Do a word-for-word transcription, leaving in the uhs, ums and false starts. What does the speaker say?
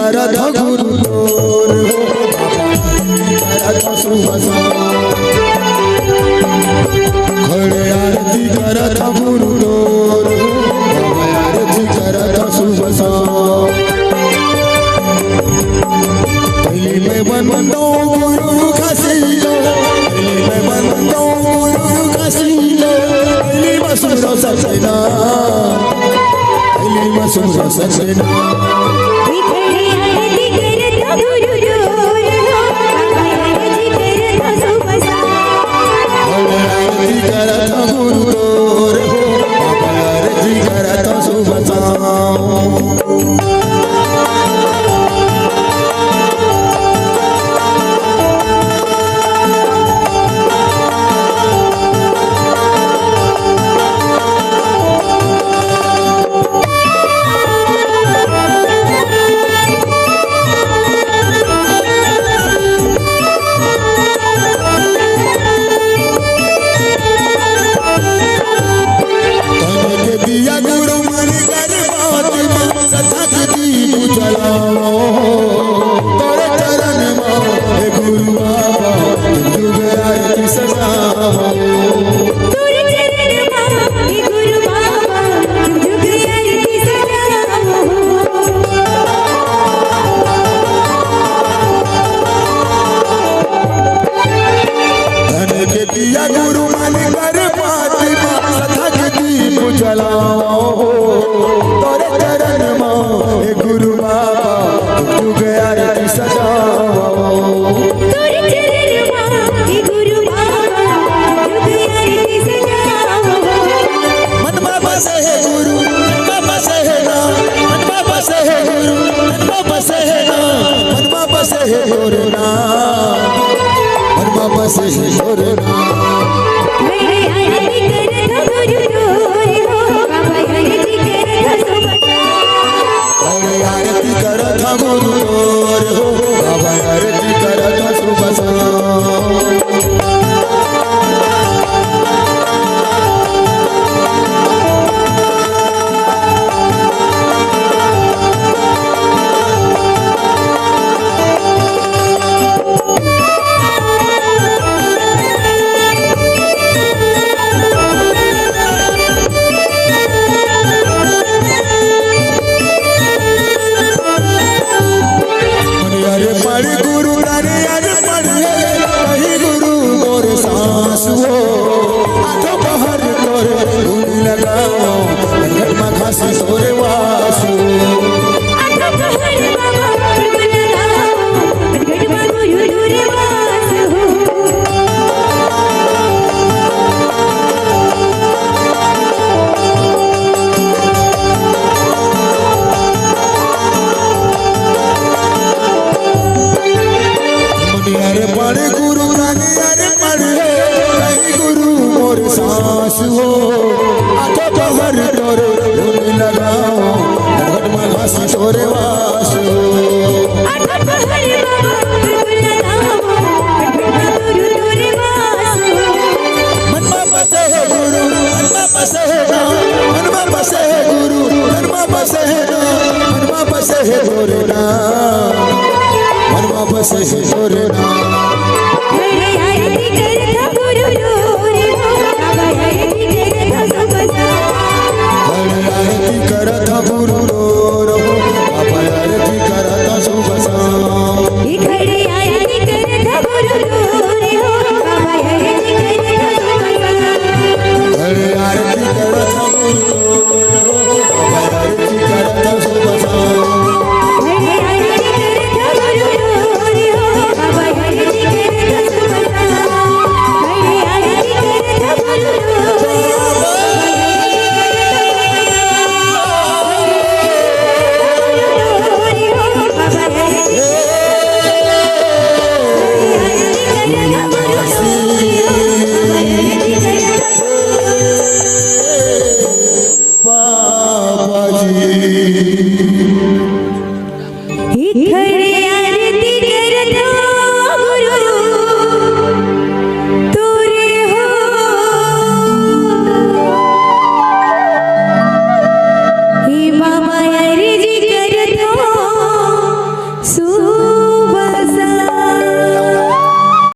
करत गुरु तोर हो, बाबा आरती करत सुबह शाम। खड़े आरती करत गुरु तोर हो, बाबा आरती करत सुबह शाम। पहली मैं बंदो गुरु खासी लो, पहली मैं बंदो गुरु खासी लो, पहली बसुरो सपना। पहली मासूम सा सजना। बिखरे आरती करता गुरु तोर हो, बाबा आरती करता सुबह शाम। बाबा आरती करता गुरु तोर हो, बाबा आरती करता सुबह शाम। तन के दिया गुरु मन कर बात में सदा के दीप जलाओ। तोरे चरण में हे गुरु बाबा, जुग आरती सजाओ। तोरे चरण में हे गुरु बाबा, जुग आरती सजाओ। धन के दिया गुरु मन कर बाती मा, सदा के दीप जलाओ। तोरे चरण मा, हे गुरु बाबा, जुग आरती सजाओ। तोरे चरण मा, हे गुरु बाबा, जुग आरती सजाओ। मन मा बसे हे गुरु, मन मा बसे हे ना, मन मा बसे हे गुरु, मन मा बसे हे ना, मन मा बसे हे तोरे ना, मन मा बसे हे तोरे ना। मैं आरती करत गुरु तोर हो, बाबा आरती करत सुबह शाम। अरे आरती करत गुरु तोर हो, बाबा आरती करत सुबह शाम। अरे पढ़ गुरु तारे, अरे पढ़ हे, कही गुरु मोर सास हो। आठो पहर तोरे धुन लगाओ, घर में खासी तोरे वास हो। आठो पहर बाबा धुन लगाओ, घर में गुरु तोरे वास हो। मुनिया रे पढ़ गुरु, कानिया रे पढ़ हे, कही गुरु मोर सास हो। आठो पहर तोरे धुन लगाओ, घट में खासी तोरे वास हो। आठो पहर बाबा धुन लगाओ, घट में गुरु तोरे वास हो। मन में बसे हे गुरु, मन में बसे हे ना, मन में बसे हे गुरु, मन में बसे हे ना, मन में बसे हे तोरे ना, मन में बसे हे तोरे ना। अरे आरती करत गुरु तोर हो, बाबा आरती करत सुबह शाम। अरे आरती करत गुरु तोर हो, बाबा आरती करत सुबह शाम। बिखरे आरती करत गुरु तोर हो, बाबा आरती करत सुबह शाम। अरे आरती करत गुरु तोर हो, बाबा आरती करत सुबह शाम। अरे आरती करत गुरु तोर हो, बाबा आरती करत सुबह शाम। अरे आरती करत गुरु तोर हो, बाबा आरती करत सुबह शाम। बाबा जी।